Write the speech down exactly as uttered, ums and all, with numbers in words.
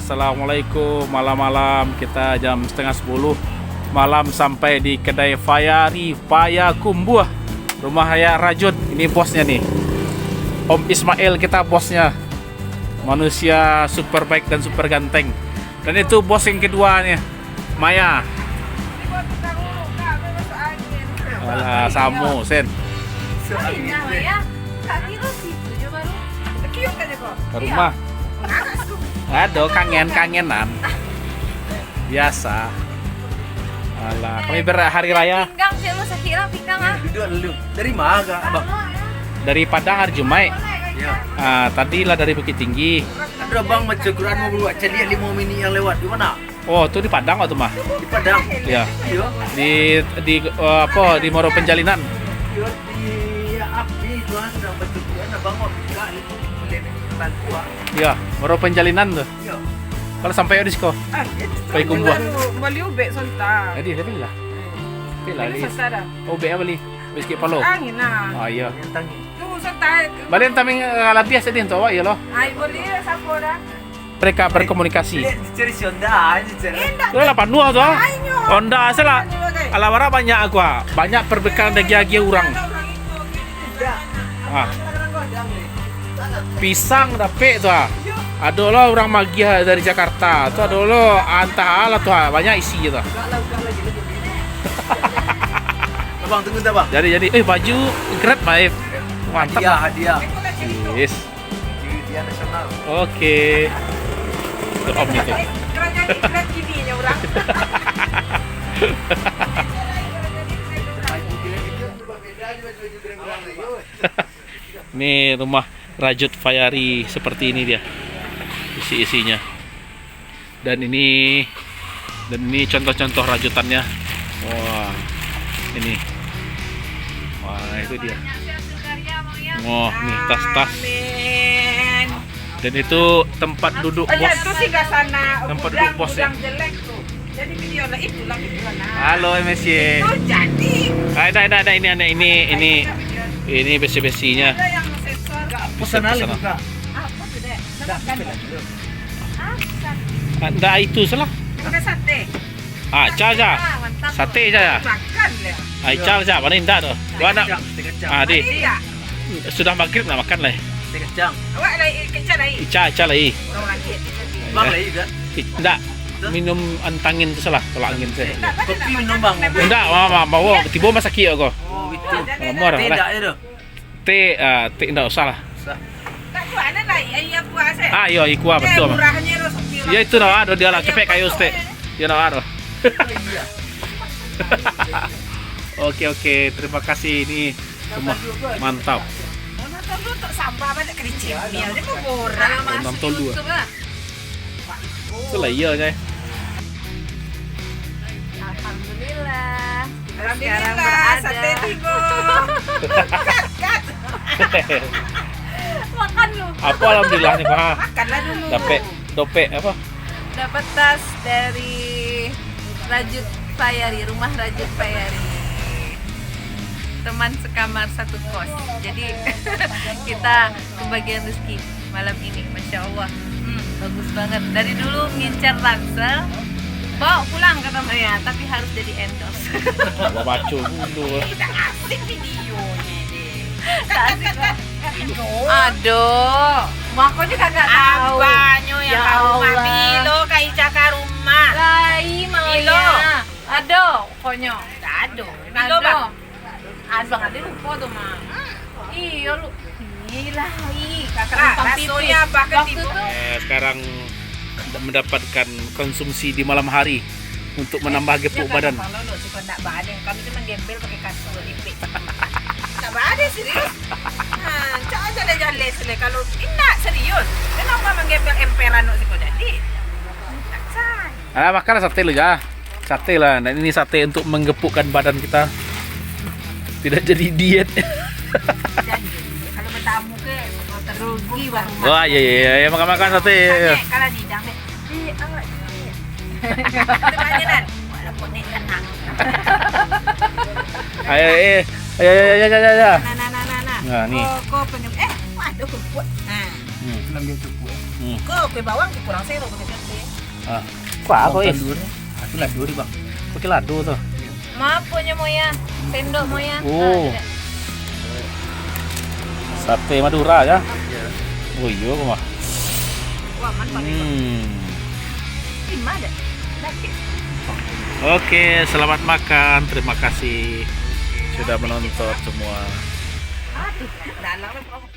Assalamualaikum, malam-malam kita jam setengah sepuluh malam sampai di kedai Fayari Payakumbuh, rumah Raya Rajut. Ini bosnya nih, Om Ismail kita bosnya, manusia super baik dan super ganteng. Dan itu bos yang kedua nih, Maya. Alah, samo sen. Ka rumah. Ado kangen-kangenan. Biasa. Alah, kami ber-, hari raya. Pinggang cek lu sakik lah pinggang ah. Duduak dulu. Dari ma ka, Abang? Dari Padang hari Jumaik. Yo. Ah, tadi lah dari Bukittinggi. Ado Abang baco Quran mau buat caliak limo minik yang lewat. Di ma? Oh, tu di Padang waktu mah. Di Padang? Yo. Iyo. Di, di, eh, apo, di Muaro Penjalinan. Iyo, di api tu ah, sadang baco Quran, Abang mau buka itu, boleh minta bantu ah. Yo, Muaro Penjalinan tu. Yo. Kalau sampai di siko. Ah, itu. Payakumbuh. Bali ubek sontak. Jadi, tapi lah. Tapi lah, Bali Lis. Sontak dah. Oh, ubek bali. Ubek sakik palo. Angin lah. Ah, iyo. Yang tangin. Tu sontak. Bali yang tameng, eh, labiah sadih tu awak, iyo lo. Ai, boleh lah, sapo dah. Mereka berkomunikasi. Cari si Honda, cari. Eh, ndak. Lah panuah tu ah. Ai, nyo. Honda salah. Panuah, guys. Alah, warak banyak aku ah. Banyak perbekalan daging-daging urang. Ah. Pisang dapek tu ah. Ado lo urang magiah dari Jakarta. Tu ado lo antah alah tu ah. Banyak isi tu ah. Abang, tunggu tu, Bang. Jadi, jadi. Eh, baju Grab baik. Mantap. Hadiah, hadiah. Yes. Hadiah nasional. Oke. Itu Om itu. Kerajaan Grab gini ya, orang. Ini rumah Rajut Fayari seperti ini dia. Isi-isinya. Dan ini, dan ini contoh-contoh rajutannya. Wah, ini. Wah, itu dia. Wah, nih tas-tas. Amin. Dan itu tempat duduk bos. Tempat duduk bos ya. Jadi video lah, itulah video lah. Halo, M S Y. Itu jadi. Ah, dah, dah, dah, ini, ini, ini, ini, ini besi-besinya. Ada yang sensor. Pesan alih juga. Apa tu, Dek? Dah, makan. Pesan dulu. Ah, pesan. Ah, ndak itu salah. Makan sate. Ah, ica aja. Ah, mantap. Sate aja ya. Makan lah. Ah, ica aja, paling ndak tu. Dua anak. Kacang, kacang. Ah, di. Paling ndak. Sudah maghrib nak makan lah. Teh kacang. Awak lai, eh, kacang lai. Ica, ica lai. Orang lagi. Bang lai juga. I-, ndak. Betul. Minum antangin tu salah, tolak angin saya. Kopi minum, Bang. Ndak, ma, ma, bawa tibo rumah sakit aku. Oh, itu. Lama dah. Teh lah. Ndak je tu. Teh, ah, teh ndak usah lah. Usah. Tak kuah, ada lai, aia kuah, seh. Ah, iyo, aia kuah, betul, Bang. Murahnya tu, sepi lah. Ya, itu dah, aduh, dia lah, cepek kayu, stek. Ya, dah, aduh. Oh, iya. Oke, oke, terima kasih. Ini rumah mantau. Nonton dulu untuk sampah banyak kena cemil. Dia pun borak. Nonton dulu. Itulah iya, Jai. Alhamdulillah. Sekarang berada. Sate tigo. Kat, kat. Makan lu. Apa alhamdulillah ni, Pak? Makanlah dulu. Dapek, dopek apa? Dapat tas dari Rajut Payari, rumah Rajut Payari. Teman sekamar satu kos. Jadi kita kebagian rezeki malam ini, masya Allah. Hmm, bagus banget. Dari dulu ngincar ransel, bawa pulang kata Maya, tapi harus jadi endorse. Bawa baco dulu. Tidak asik videonya deh. Tak asik lah. Aduh. Aduh. Makanya kagak tahu. Abanyo yang ya Allah. Bilo ka Ica ka rumah. Lai, Maya. Bilo. Aduh, pokoknya. Tak ada. Bilo, Bang. Abang ada lupa tu, Mak. Iyo, lu. Ilah, ih, kakak. Nah, rasanya apa ke waktu tiba? Eh, sekarang mendapatkan konsumsi di malam hari untuk menambah gepuk badan. Kalau lo suka nak bahan, kami tu menggembel pakai kasur, lipik. Tak bahan, serius. Ha, cak aja le jaleh sele. Kalau indak serius, kenapa menggembel emperan nak siko jadi? Tak cai. Alah, makanlah sate lu, ja. Sate lah. Nah, ini sate untuk menggepukkan badan kita. Tidak jadi diet. Janji. Kalau bertamu ke, rugi baru. Wah, iya, iya, iya. Makan-makan sate. Iya, iya. Kalau di dang, eh, awak ni. Itu banyak kan? Walaupun ni tenang. Ayo, eh. Ayo, ayo, ayo, ayo, ayo. Nah, nah, nah, nah, nah. Nah, ni. Kau, kau penyem-, eh, ada kerupuk. Nah. Hmm. Ambil kerupuk, eh. Hmm. Kau, kau bawang, kau kurang saya, kau kena. Ah, kuah apa, Makan Is? Dulu ni. Aku lado dulu, Bang. Pakai lado tu. Maaf punya moya, sendok moya. Oh. Ah, Sate Madura ya. Ya. Oh iya kok mah. Wah, mantap. Hmm. Lima ada. Lagi. Oke, selamat makan. Terima kasih sudah menonton semua. Aduh, dalam.